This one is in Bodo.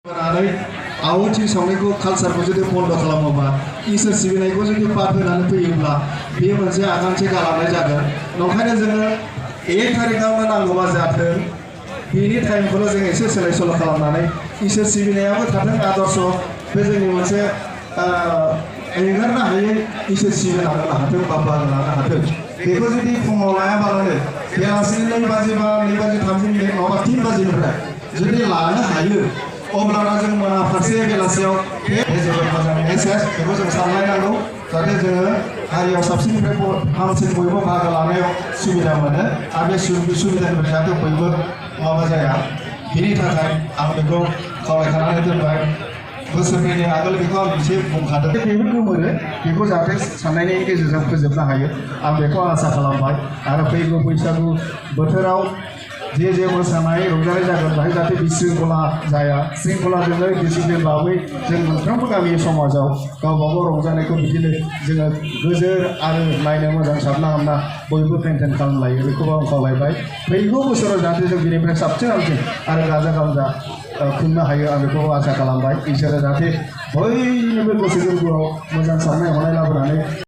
आवथिं सावनायखौ कालचारखौ जुदि बन्द खालामोबा इसोर सिबिनायखौ जुदि बाद होनानै फैयोब्ला बेयो मोनसे आगानसे गालांनाय जागोन। नंखायनो जोङो 1 तारिखआवनो नांगौबा जाथों बेनि टाइमखौल' जों एसे सोलाय सोल' खालामनानै इसोर सिबिनायाबो थाथों आदर्श बे जोंनि मोनसे एंगारनो हायै इसोर सिबिलांनो हाथों बा बारलांनो हाथों। बेखौ जुदि फुङाव लायाबालानो बेलासिनि 2 बाजि बा 2 बाजि 30 मिनिट नङाबा 3 बाजिनिफ्राय जुदि लानो हायो अब्लाना जों मोना फारसे बेलासियाव बे जोबोद मोजां मेसेज बेखौ जों सानलायनांगौ जाहाथे जोङो हारियाव साबसिननिफ्राय हामसिन बयबो बाहागो लानायाव सुबिदा मोनो आरो बे सुबिदानिफ्राय जाहाथे बयबो माबा जाया बेनि थाखाय आं बेखौ खावलायखानानै दोनबाय। बोसोरनि आगोल बेखौ आं एसे बुंखादों बेफोरखौ मोनो बेखौ जाहाथे साननायनि गेजेरजों फोजोबनो हायो आं बेखौ आसा खालामबाय। आरो फैगौ बैसागु बोथोराव जे मोसानाय रंजानाय जागोन बेहाय जाहाथे बिशृंखला जाया शृंखलाजों डिसिप्लिन भाबै जों मोनफ्रोमबो गामि समाजाव गावबागाव रंजानायखौ बिदिनो जोङो गोजोर आरो नायनो मोजां साबना हामना बयबो मेनटेन खालामलायो बेखौबो आं खावलायबाय। फैगौ बोसोराव जाहाथे जों बिनिफ्राय साबसिन हामसिन आरो गाजा गोमजा खुंनो हायो आं बेखौ आसा खालामबाय। इसोरा जाहाथे बयनिबो गोसो गोरबोआव मोजां साननाय हनाय लाबोनानै